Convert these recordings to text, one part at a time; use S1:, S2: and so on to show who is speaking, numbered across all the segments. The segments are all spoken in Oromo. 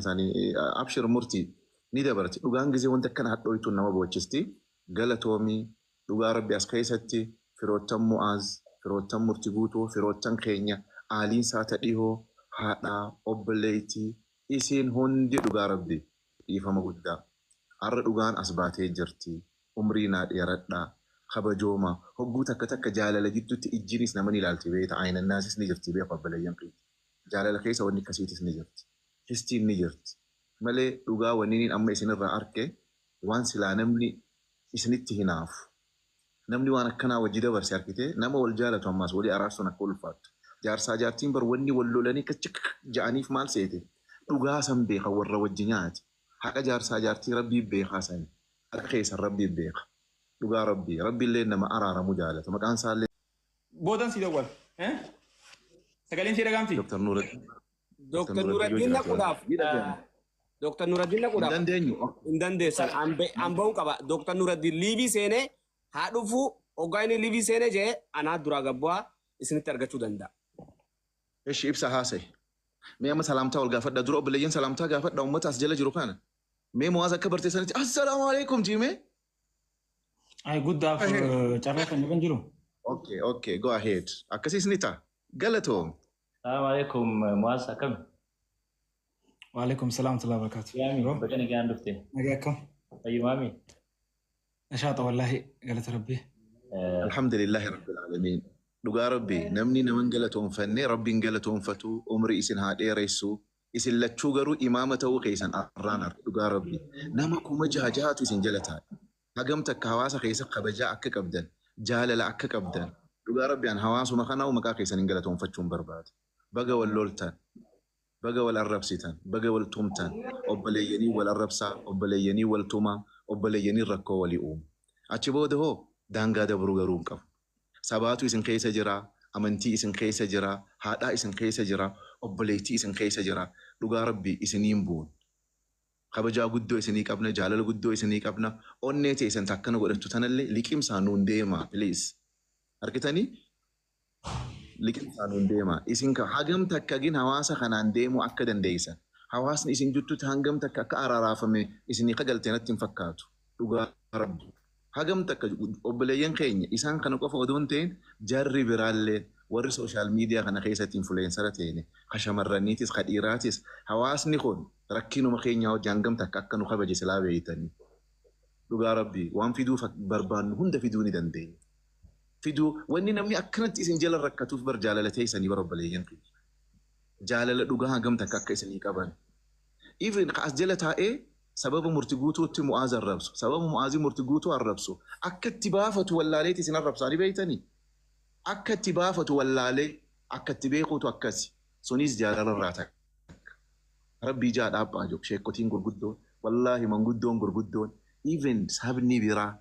S1: Isaanii abshir murtii ni dabarti. Dhugaan gisee wanti akkana hadhooytuun nama boochisti. Galatoomii, dhugaa Rabbi, as keessatti firoottan Mu'aaz, firoottan Murti Guutuu, firoottan keenya, aaliin saata dhihoo, haadhaa, obboleettii, isiin hundi, dhugaa Rabbi, dhiifama guddaa. Har'a dhugaan as baatee jirti. Umrii naa dheeradhaa. Kabajooma. Hogguu takka takka jaalala gidduutti ijjiinis nama ni ilaalti, beekta. Ayinannaasis ni jirti, beeku obboleeyyan keenya. Jaalala keessa wanni akkasiitis ni jirti. Histiin ni jirti. Malee dhugaa wanni amma isinirraa arke waan silaa namni isinitti hinaafu. Namni waan akkanaa wajji dabarse argite, nama wal jaalatu ammaas walii araarsuun akka ulfaattu. Jaarsaa jaartiin bar wanni wal lolanii kachik ja'aniif maal seete? Dhugaa san beeka warra wajji nyaate. Haqa jaarsaa jaartii Rabbii beekaa sani. Haqa keessan Rabbii beeka. Dhugaa Rabbii. Rabbiillee nama araaramu jaalata. Maqaan isaallee.
S2: Boodan si dawwal. Sagaleen si dhagaamti?
S1: Dr. Nuuraddiin.
S3: Dr. Nuuraddiin naquudhaaf. Dr. Nuuraddiin
S1: Hin
S3: naquudhaaf.
S1: dandeenyu.
S3: Hin dandeessan. An ba'uu qaba. Dr. Nuuraddiin live seenee haa dhufu. Hoggaa inni live seenee jee anaa duraa gabbu'aa isinitti argachuu danda'a.
S1: Ishi ibsa haasa'e. Mee amma salaamtaa wal gaafadha. Dura obboleeyyan salaamtaa gaafadha uummata as jala jiru kana. Mee Mu'aaz akka barteessanitti assalaamu alaikum jiimee.
S4: Ay, guddaaf carraa kan kan jiru.
S1: Okay, go ahead. Akkasiis ni ta'a. Galatoom.
S5: Salaamu alaikum, Mu'aaz, akkam?
S4: Waalaikum salaam wa barakatuh.
S5: Yaami, baga nagaan dhufte.
S4: Nagaa akkam?
S5: Fayyumaami?
S4: Nashaata wallaahi, galata Rabbii.
S1: Alhamdulillahi Rabbil Aalamiin. Dhugaa Rabbi, namni naman galatoonfanne Rabbiin galatoonfatu, umrii isin haa dheeressu. Isin lachuu garuu imaama ta'uu keessan arraan arga, dhugaa Rabbi. Nama 6000 jahatu isin jala taa'e. Hagam takka hawaasa keessa kabajaa akka qabdan, jaalala akka qabdan. Dhugaa Rabbi, an hawaasuma kanaa maqaa keessan hin galatoonfachuun barbaada. Baga wal loltan. Baga wal arrabsitan, baga wal tumtan, obboleeyyanii wal arrabsaa, obboleeyyanii wal tumaa, obboleeyyanii rakkoo walii uumu. Achi booda hoo daangaa dabruu garuu hin qabu. Sabaatu isin keessa jira, amantii isin keessa jira, haadhaa isin keessa jira, obboleettii isin keessa jira. Dhugaa Rabbi, isiniin buun. Kabajaa guddoo isinii qabna, jaalala guddoo isinii qabna. Onnee teessan takkana godhattu tanallee liqimsaa nuun deemaa, please. Argitanii? Liqimsaa nuun deemaa. Isin ka hagam takka gin hawaasa kanaan deemuu akka dandeessan. Hawaasni isin juttutti hangam takka akka araaraafame isinii kagaltee natti hin fakkaatu. Dhugaa Rabbi. Hagam takka obboleeyyan keenya isaan kana qofa odoo hin ta'in, jarri biraallee warri social media kana keessatti influencer ta'e, ka shamarraniitis ka dhiiraatis, hawaasni kun rakkinuma keenyaa hojii hangam takka akka nu kabaje silaa beeytanii. Dhugaa Rabbi, waan fiduu barbaannu hunda fiduu ni dandeenya. Fiduu wanni namni akkanatti isin jala rakkatuuf bar jaalala teessanii bar, obboleeyyan keenya. Jaalala dhugaa hangam takka akka isinii qaban. Even ka as jala taa'ee sababa Murti Guutuutti Mu'aaz arrabsu, sababa Mu'aazii Murti Guutuu arrabsu, akka itti baafatu wallaaleeti isin arrabsaa ni beeytanii? Akka itti baafatu wallaalee, akka itti beekuutu akkasi. Sunis jaalala irraa takka. Rabbii jaa dhaabhaa jiru sheekotiin gurguddoon, wallaahi manguddoon gurguddoon, even sabni biraa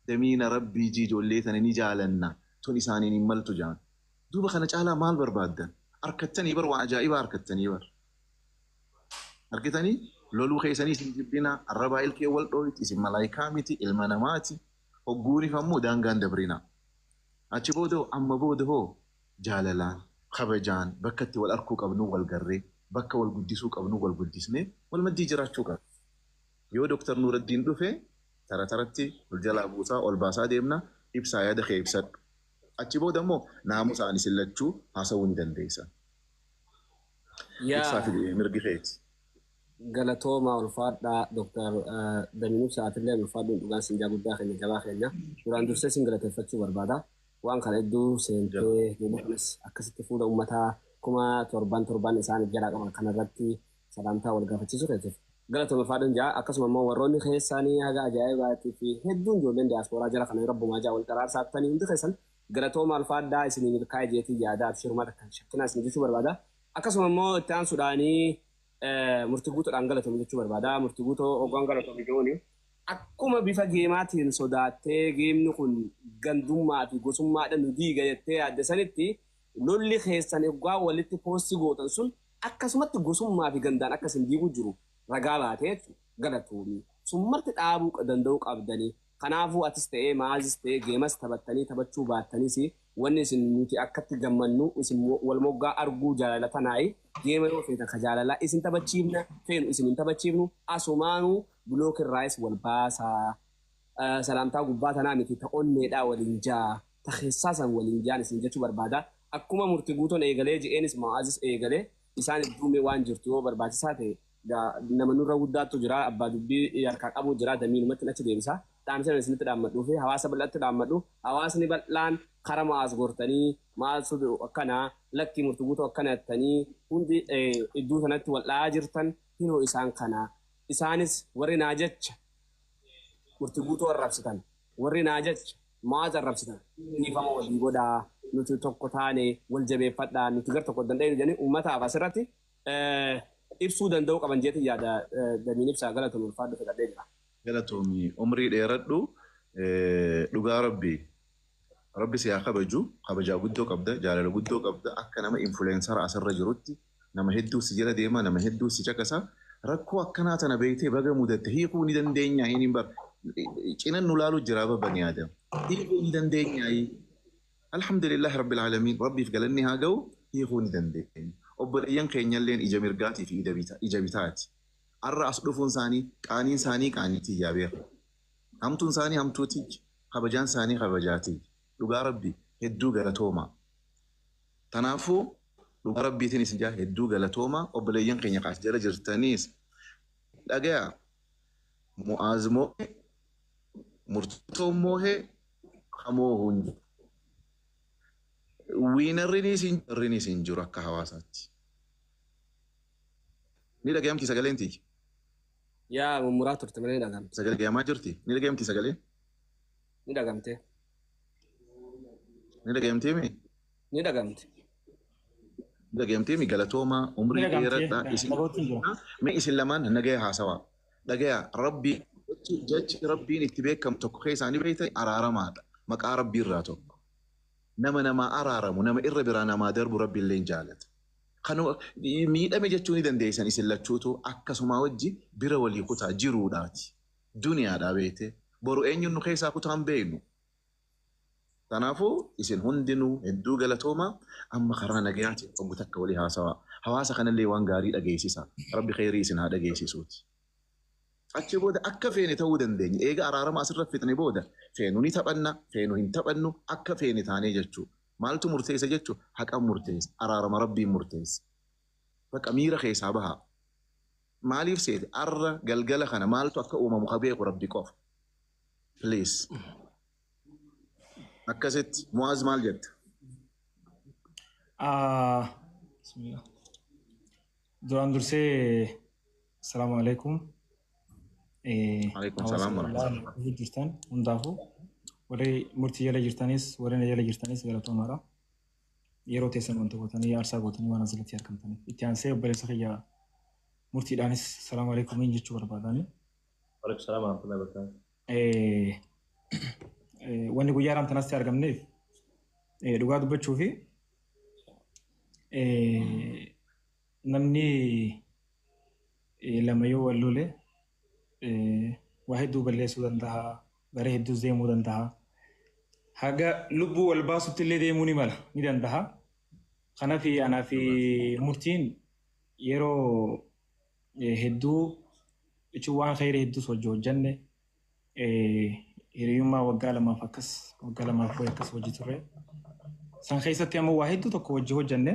S1: damiina Rabbii ji ijoollee tana ni jaalanna, tun isaaniin hin maltu jaan. Duuba kana caalaa maal barbaaddan? Harkattanii bar, waan ajaa'ibaa harkattanii bar. Argitanii, loluu keessanii isin jibbina, arrabaa ilkee wal dhooyti, isin malaayikaa miti, ilma namaati. Hogguuniif ammoo daangaan dabrina. Achi booda amma booda hoo jaalalaan, kabajaan, bakka itti wal arkuu qabnu wal garree, bakka wal guddisuu qabnu wal guddisnee wal maddii jiraachuu qabna. Yoo Dooktar Nuuraddiin dhufe tara taratti ol jalaa buusaa ol baasaa deemna, ibsaa yaada kee ibsadhu. Achi booda immoo naamusaan isin lachuu haasawuu ni dandeessan. Ibsaa fi mirgi keeti.
S3: Galatoomaa, ulfaadhaa Dooktar Damiin Ibsaa, atillee ulfaadhuun dhugaan sinjaa guddaa keenya, jabaa keenya, duraan dursee sin galateeffachuu barbaada. Waan kana hedduu seentee ijoollee kanas akkasitti fuula uummataa 7000 isaaniif jalaa qaban kanarratti salaamtaa wal gaafachiisuu keetiif galatoome, ulfaadhuun jaa. Akkasuma immoo warroonni keessaanii haga ajaa'ibaatii fi hedduun ijoolleen diyaaspooraa jala kana rabbumaa jaa wal qaraarsaatanii hundi keessan galatooma, ulfaadhaa, isinii milkaa'e jeetii yaada, abshirumaa takka shakkinaa isin jechuu barbaada. Akkasuma immoo itti aansuudhaanii Murtii Guutuudhaan galatoome jechuu barbaada. Murtii Guutuu hoggaan galatoome jechuun akkuma bifa geemaatiin sodaattee geemni kun gandummaa fi gosummaadhaan nu diiga jettee yaadde sanitti, lolli keessan hoggaa walitti post gootan sun akkasumatti gosummaa fi gandaan akka isin diiguu jiru ragaa baatee jechuudha. Galatoomi. Sun marti dhaabuu danda'uu qabdanii. Kanaafuu atis ta'ee maazis ta'ee geemas taphattanii taphachuu baattanis wanni isin nuti akkatti gammannu isin wal moggaa arguu jaalala tanaayi geema yoo feetan ka jaalalaa isin taphachiifna feenu isin hin taphachiifnu asumaanuu block irraayis wal baasaa. Salaamtaa gubbaa tanaa miti ta onneedhaa waliin jaa ta keessaa san waliin jaan isin jechuu barbaada. Akkuma murti guutoon eegalee je'eenis maazis eegalee isaan idduumee waan jirtu yoo barbaachisaa ta'e nama nurra guddaattu jira abbaa dubbii harkaa qabu jira damiinumatti achi deebisa. Dhaamsa isinitti dhaammadhuu fi hawaasa bal'aatti dhaammadhu. Hawaasni bal'aan kara maas gortanii maas akkanaa lakkii murti guutuu akkana jettanii hundi iddoo sanatti wal dha'aa jirtan hinoo isaan kana. Isaanis warri naa jecha murti guutuu arrabsitan warri naa jecha maas arrabsitan dhiifama walii godhaa nuti tokko taane wal jabeeffadhaa nuti gar tokko danda'e jedhanii uummataaf asirratti ibsuu danda'uu qaban jeetii yaada damiin ibsaa galatoon ulfaadhu fedhadhee jira.
S1: Galatoomii umrii dheeradhu dhugaa rabbi rabbi si haa kabaju kabajaa guddoo qabda jaalala guddoo qabda akka nama influencer asirra jirutti nama hedduu si jala deema nama hedduu si caqasa rakkoo akkanaa tana beektee baga mudatte hiikuu ni dandeenya hin bar cinan nu laalu jira babbani aadam hiikuu ni dandeenya. Alhamdulillah rabbil alamin rabbiif galanni haa ga'u hiikuu ni dandeenya. Obboleeyyan keenyalleen ija mirgaatii fi ija bitaati. Arra as dhufuun isaanii qaaniin isaanii qaaniitii yaa beeku. Hamtuun isaanii hamtuutii kabajaan isaanii kabajaatii. Dhugaa rabbi hedduu galatooma. Kanaafuu dhugaa rabbiitiin isin jaa hedduu galatooma obboleeyyan keenya kaas jala jirtaniis dhagaya Mu'aaz moo'e murtoon moo'e kamoo hin jiru. Wiinarrinis hin jiru akka hawaasaatti. Ni dhagayamti sagaleen tiyya.
S3: Yaa mummuraa turte malee ni dhagamte.
S1: Sagalee dhagayamaa jirti? Ni dhagayamti sagalee?
S3: Ni dhagamte.
S1: Ni dhagayamtee mi?
S3: Ni dhagamte.
S1: Ni dhagayamtee mi galatooma umrii dheeradhaa isin mee isin lamaan nagaya haasawaa. Dhagaya rabbi jechi rabbiin itti beekamu tokko keessaa ni beektan araaramaadha. Maqaa rabbii irraa tokko. Nama namaa araaramu nama irra biraa namaa darbu rabbi illee jaalata. Kan miidhame jechuu ni dandeessan isin lachuutu akkasuma wajji bira walii kutaa jiruudhaati. Duniyaadhaa beekte boru eenyuun nu keessaa kutaan beeknu. Kanaafuu isin hundinuu hedduu galatooma amma karaa nagayaatiin obbo takka walii haasawaa. Hawaasa kanallee waan gaarii dhageessisa. Rabbi kheyrii isin haa dhageessisuuti. Achi booda akka feene ta'uu dandeenya. Eega araarama asirra fixne booda feenu ni taphanna, feenu hin taphannu akka feene taanee jechuudha. Maaltu murteessa jechuudha? Haqa murteessa. Araarama rabbiin murteessa. Bakka miira keessaa bahaa. Maaliif seete? Arra galgala kana maaltu akka uumamu ka beeku rabbi qofa. Please. Akkasitti Mu'aaz maal jetta?
S4: Bismillah. Duraan dursee Assalaamu alaikum.
S1: Alaikum salaam wa rahmatullahi.
S4: Jirtan hundaafuu warri murtii jala jirtanis warri na jala jirtanis galatoomaadha. Yeroo teessan wanta gootanii aarsaa gootanii waan asirratti argamtaniif. Itti aansee obboleessa kiyya murtiidhaanis salaamu alaikum jechuu barbaadani.
S5: Waalaikum salaam wa rahmatullahi wa barakatuh.
S4: Wanni guyyaa haramtanasti argamneef dhugaa dubbachuu fi namni lama yoo wal lole waa hedduu balleessuu danda'a, gara hedduus deemuu danda'a. Haga lubbuu wal baasutti illee deemuu ni mala, ni danda'a. Kanaaf anaa fi murtiin yeroo hedduu jechuun waan khayrii hedduus hojii hojjanne hiriyummaa waggaa lamaaf akkas waggaa lamaaf wayi akkas hojii turre. San keessatti ammoo waa hedduu tokko hojii hojjanne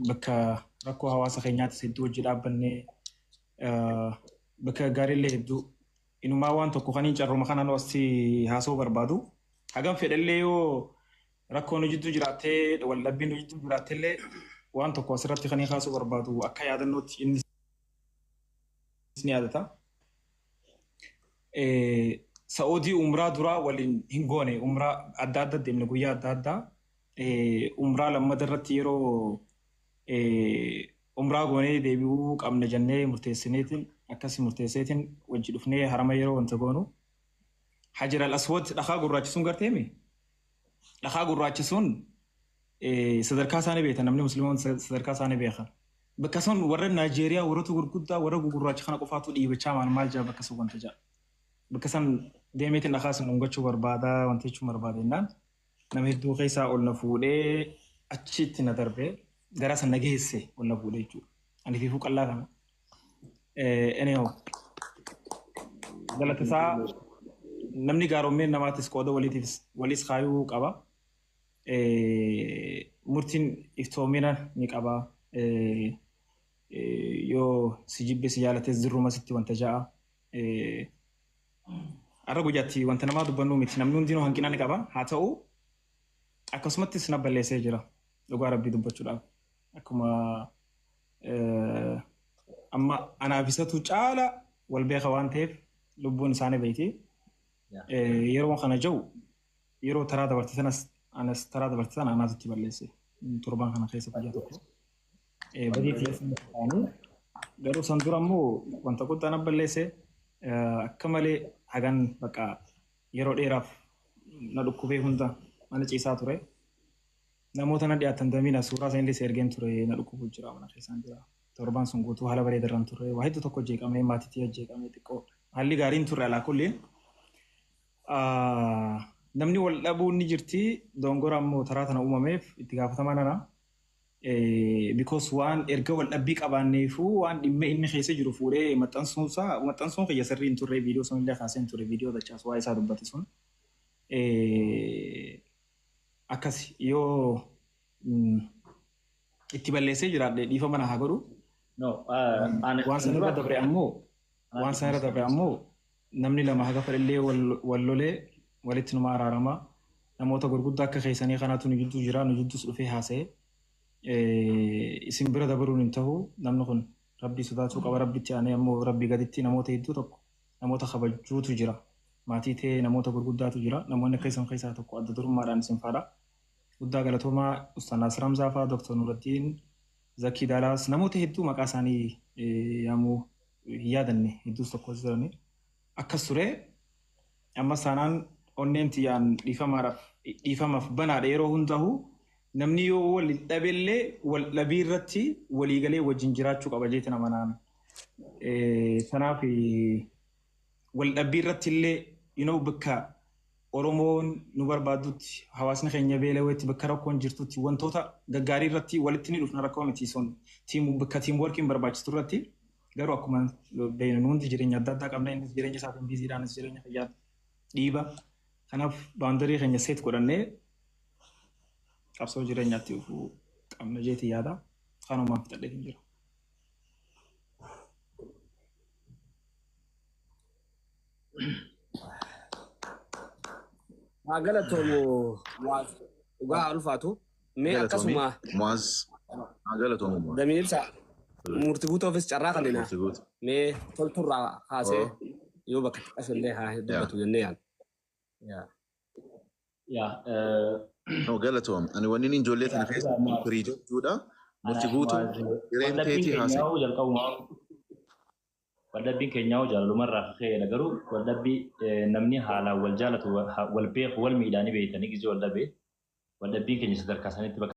S4: bakka rakkoo hawaasa keenyaattis hedduu hojii dhaabbanne bakka gaariillee hedduu inumaa waan tokko kan hin carruma kanaan asii haasa'uu barbaadu. Hagam fedhallee yoo rakkoon hojiitu jiraattee waldhabbiin hojiitu jiraattellee waan tokko asirratti kan hin haasa'uu barbaadu akka yaadannootti inni ni yaadata. Sa'oodii umraa duraa waliin hin goone umraa adda adda deemne guyyaa adda addaa umraa lammata irratti yeroo umraa goonee deebi'uu qabna jennee murteessineetiin akkasi murteesseetiin wajji dhufnee harama yeroo wanta goonu Hajar al-Aswad dhakaa gurraachi sun garteemi dhakaa gurraachi sun sadarkaa isaanii beektan namni musliimoon sadarkaa isaanii beekan Bakka sun warra Naajeeriyaa warroota gurguddaa warra gugurraacha kana qofaatu dhiibachaa maal maal jaa bakka sun wanta jaa. Bakka san deemeetiin dhakaa sun dhungachuu barbaada wanta jechuun barbaada jennaan nama hedduu keessaa ol na fuudhee achitti na darbee gara san na geesse ol na fuudhee jechuudha. Ani fiifuu qallaa kana. Anyhow, galata isaa namni gaaromeen namaatis qooda waliitiif walis kaayuu qaba. Murtiin iftoomina ni qaba. Yoo si jibbe si jaalates dirruma sitti wanta ja'a. Har'a guyyaatti wanta namaa dubbannu miti, namni hundinuu hanqina ni qaba. Haa ta'u, akkasumattis na balleessee jira dhugaa rabbii dubbachuudhaaf. Akkuma amma anaaf isatu caala wal beeka waan ta'eef lubbuun isaanii beeyti. Yeroo kana jiru yeroo taraa dabarte sanas anas taraa dabarte sana anaatu itti balleesse. Torban kana keessa guyyaa tokko. Badii ta'anii garuu san dura immoo wanta guddaa na balleesse, akka malee hagan bakka yeroo dheeraaf na dhukkubee hunda mana ciisaa ture. Namoota na dhiyaatan damiina suuraa sanillee si ergeen ture, na dhukkubuu jira, mana keessaan jira. Torban sun guutuu haala bareedarraan ture. Waa hedduu tokko jeeqamee, maatiitti jeeqamee, xiqqoo haalli gaariin turre alaa kulliin. Namni wal dhabuun ni jirti. Dongora ammoo taraa tana uumameef itti gaafatamaa nana. Because waan erga wal dhabbii qabaanneefuu waan dhimma inni keessa jiru fuudhee maxxansuunsaa maxxansuun kiyya sirrii hin turre. Viidiyoo sunillee kaasee hin ture, viidiyoo dachaas waa isaa dubbate sun. Akkas yoo itti balleessee jiraadhe dhiifama na haa godhu.
S5: No,
S4: Waan sanarra dabre ammoo, waan sanarra dabre ammoo, namni lama haga fedhallee wal lolee walitti numa araarama. Namoota gurguddaa akka keessanii kanaatu nu jidduu jira, nu jidduus dhufee haasa'e. Isin bira dabaruun hin ta'u, namni kun rabbii sodaachuu qaba, rabbitti aanee ammoo rabbii gaditti namoota hedduu tokko namoota kabajuutu jira. Maatii ta'ee namoota gurguddaatu jira. Namoonni akka isin keessaa tokko adda durummaadhaan isin faadha. Guddaa galatoomaa Ustaaz Naasir Hamzaa fa'aa, Dr. Nuraddiin, Zakii Daalaas, namoota hedduu maqaa isaanii yaamuu hin yaadanne hedduus tokkos jirani. Akkas ture. Amma saanaan onneen tiyyaan dhiifamaaf banaadha yeroo hundaa'u. Namni yoo wal dhabellee wal dhabii irratti waliigalee wajjin jiraachuu qaba jeeti nama naan. Kanaaf wal dhabbii irratti illee bakka Oromoon nu barbaadutti, hawaasni keenya beela'eetti, bakka rakkoon jirtutti, wantoota gaggaarii irratti walitti ni dhufna, rakkoo miti sun, bakka team workiin barbaachisu irratti. Garuu akkuma beeknu hundi jireenya adda addaa qabna, innis jireenya isaatiin busydhaanis jireenya fayyaa dhiiba. Kanaaf boundary keenya set godhannee qabsoo jireenyaatti dhufuu qabna jeeti yaada. Kanumaan fixadhee hin jira.
S3: Haa galatoomu, dhugaa haa ulfaatu. Mee akkasuma
S1: Muaz, haa galatoomu Muaz.
S3: Damiin ibsa murtii guutuufis carraa kannina.
S1: Murtii guutuu.
S3: Mee tolturraa kaasee yoo bakka xiqqaas haa dubbatu jennee yaadna.
S5: Yaa.
S1: No, galatoom. Ani wanni inni ijoollee tana keessa firii jechuudha. Murtii guutuu hireen teetii haasa'e.
S5: Jalqabumaa waldhabbiin keenyaa jaalalumarraa ka'eedha, garuu waldhabbii namni haalaan wal jaalatu, wal beeku, wal miidhaanii beeytanii gisee wal dhabee waldhabbiin keenya sadarkaa sanitti bakka